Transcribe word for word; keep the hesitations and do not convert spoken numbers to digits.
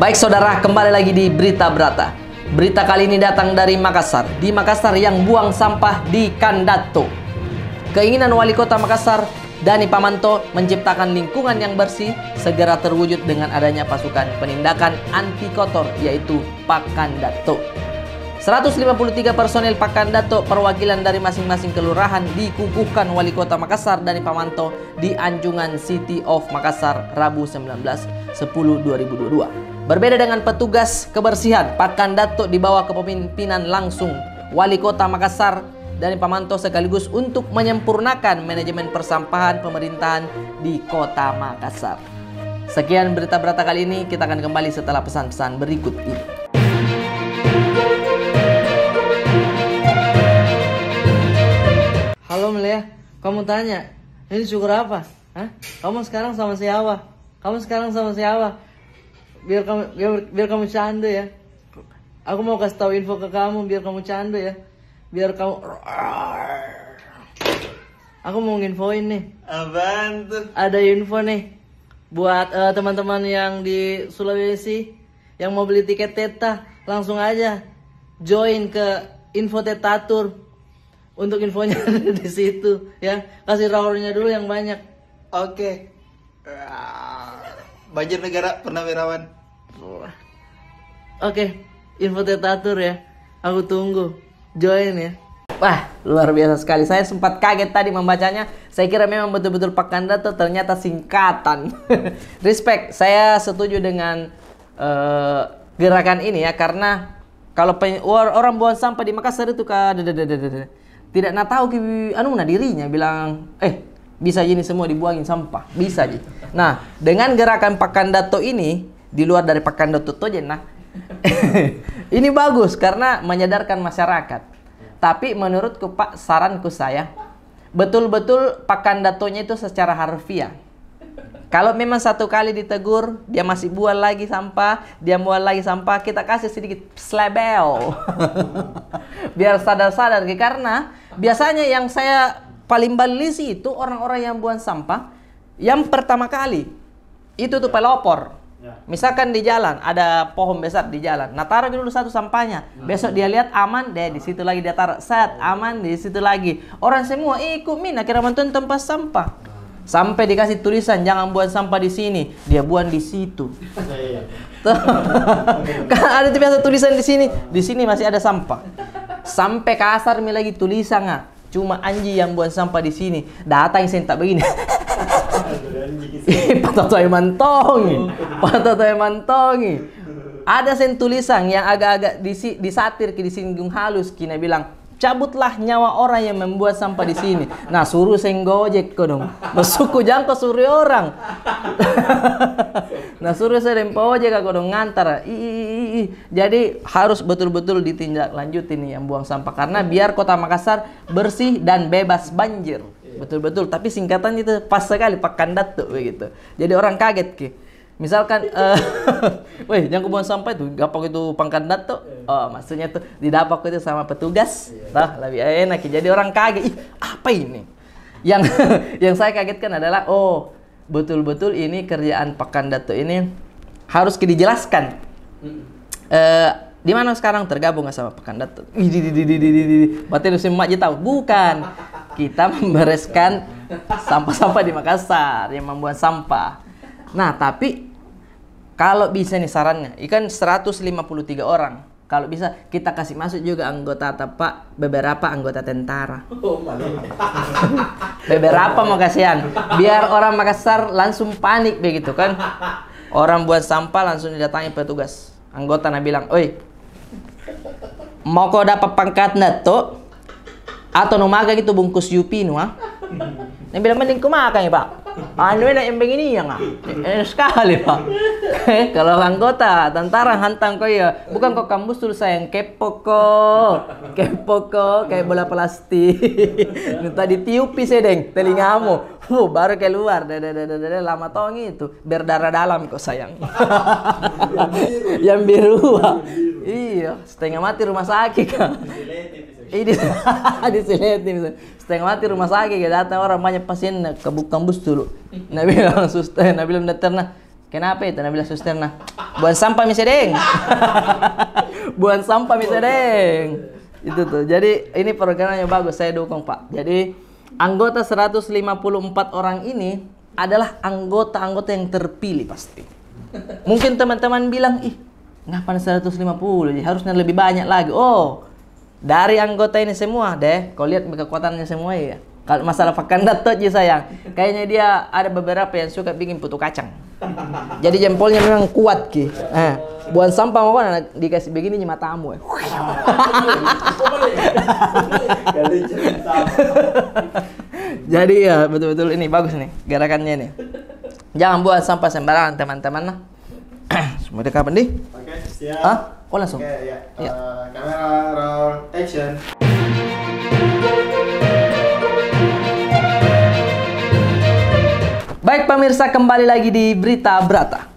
Baik saudara, kembali lagi di Berita Berata. Berita kali ini datang dari Makassar. Di Makassar yang buang sampah di Kandato. Keinginan Wali Kota Makassar, Dani Pamanto, menciptakan lingkungan yang bersih segera terwujud dengan adanya pasukan penindakan anti kotor, yaitu Pakandato. Seratus lima puluh tiga personel Pakandato perwakilan dari masing-masing kelurahan dikukuhkan Wali Kota Makassar, Dani Pamanto, di Anjungan City of Makassar, Rabu sembilan belas sepuluh dua ribu dua puluh dua. Berbeda dengan petugas kebersihan, Pakandato di bawah kepemimpinan langsung Wali Kota Makassar, Dani Pamanto, sekaligus untuk menyempurnakan manajemen persampahan pemerintahan di Kota Makassar. Sekian Berita Berata kali ini, kita akan kembali setelah pesan-pesan berikut ini. Halo Melia, kamu tanya, ini syukur apa? Hah? Kamu sekarang sama siapa? Kamu sekarang sama siapa? Biar kamu, biar, biar kamu candu ya. Aku mau kasih tahu info ke kamu biar kamu candu ya. Biar kamu, aku mau nginfoin nih. Apaan tuh? Ada info nih buat, eh, teman-teman yang di Sulawesi yang mau beli tiket Teta, langsung aja join ke info Teta Tour. Untuk infonya ada di situ ya. Kasih raurnya dulu yang banyak. Oke. Banjarnegara, Purnawirawan. Oke, info Teta Tour ya. Aku tunggu. Join ya. Wah, luar biasa sekali. Saya sempat kaget tadi membacanya. Saya kira memang betul-betul Pakandato, ternyata singkatan. Respect. Saya setuju dengan, eh, gerakan ini ya, karena kalau pe-, or-, orang buang sampah di Makassar itu ka, de-, de-, de-, de-, de-, tidak na tahu ki, anu, na dirinya bilang, "Eh, bisa ji ini semua dibuangin sampah, bisa ji." Nah, dengan gerakan Pakandato ini, di luar dari Pakandato Tojen, nah, ini bagus karena menyadarkan masyarakat. Tapi menurutku, Pak, saranku saya, betul-betul Pakandatonya itu secara harfiah. Kalau memang satu kali ditegur, dia masih buang lagi sampah, dia buang lagi sampah, kita kasih sedikit slebeo. Biar sadar-sadar ki, karena biasanya yang saya paling balisi itu orang-orang yang buang sampah yang pertama kali. Itu tuh pelopor. Ya. Misalkan di jalan, ada pohon besar di jalan. Nah, taruh dulu satu sampahnya. Nah. Besok dia lihat aman, deh, di situ lagi dia taruh. Set, aman, di situ lagi. Orang semua ikut mi, na kira bantuan tempat sampah. Sampai dikasih tulisan, "Jangan buang sampah di sini." Dia buang di situ. Iya, iya. Tuh. Kan ada tuh biasa tulisan di sini, "Di sini masih ada sampah." Sampai kasar mi lagi tulisan, ah. "Cuma anjing yang buang sampah di sini." Datang seng tak begini. Patah toh mantongi. Patah toh mantongi. Ada seng tulisan yang agak-agak disi-, disatir ki, disinggung halus ki, na bilang, "Cabutlah nyawa orang yang membuang sampah di sini." Nah, suruh seng Gojek kodong. Masukku jangko suruh orang. Nah, suruh seng Gojek kodong ngantar. Ih, ih, ih, ih. Jadi harus betul-betul ditindaklanjuti nih yang buang sampah. Karena biar Kota Makassar bersih dan bebas banjir. Iya. Betul-betul. Tapi singkatannya itu pas sekali, Pakandato begitu. Jadi orang kaget ki. Misalkan, eh, "Weh, jangan kau buang sampah itu, gapak itu Pakandato." Iya. Oh, maksudnya tuh didapak itu sama petugas. Iya. Toh, lebih enak ki. Jadi orang kaget, "Ih, apa ini?" Yang, yang saya kagetkan adalah, oh, betul-betul ini kerjaan Pakandato ini harus ki dijelaskan. Mm-mm. Eh, di mana sekarang tergabung sama Pakandato? Ih, di, di, di. Berarti lu semua aja tahu. Bukan. Kita membereskan sampah-sampah di Makassar, yang membuang sampah. Nah, tapi kalau bisa nih sarannya, ikan seratus lima puluh tiga orang. Kalau bisa, kita kasih masuk juga anggota, apa, beberapa anggota tentara. Oh, paling. Beberapa mau kasihan. Biar orang Makassar langsung panik begitu kan. Orang buang sampah langsung didatangi petugas. Anggota na bilang, "Oi, mau kau dapat pangkat na to? Atau nu makan itu bungkus yupi nu, ah?" Dia bilang, "Mending ku makan ya, Pak. Anu enak yang begini ya, nggak? Enak sekali, Pak." Eh, kalau anggota tentara hantam kau ya, bukan kau kambus dulu sayang, kepo ko. Kepo ko, kayak bola plastik. Minta ditiupi sedeng, telingamu. Huh, baru keluar, deh, deh, deh, deh, deh, lama tong itu. Berdarah dalam kok, sayang. Yang biru, ah. Iya, setengah mati rumah sakit, kan. Ini, diseletin, bisa. Setengah mati rumah sakit, kan. Datang orang banyak pasien, na kebukang bus dulu. Na bilang suster, na bilang dokter, nah, Kenapa itu? Na bilang susterna, "Buang sampah mi sedeng." Buang sampah mi sedeng. Itu tuh. Jadi, ini programnya bagus, saya dukung, Pak. Jadi, anggota seratus lima puluh empat orang ini adalah anggota-anggota yang terpilih pasti. Mungkin teman-teman bilang, "Ih, ngapa seratus lima puluh? Harusnya lebih banyak lagi." Oh, dari anggota ini semua deh, kau lihat kekuatannya semua ya. Kalau masalah pakan dato ji, sayang, kayaknya dia ada beberapa yang suka bikin putu kacang. Jadi jempolnya memang kuat ki. Eh, buang sampah mau kan, dikasih begini ji matamu, eh. Jadi ya, betul-betul ini bagus nih gerakannya nih. Jangan buang sampah sembarangan, teman-teman, nah. Semua udah kapan, di? Oke, siap. Hah? Oh, langsung? Oke, ya. Ya. Eh, kamera, roll, action. Baik, pemirsa, kembali lagi di Berita Brata.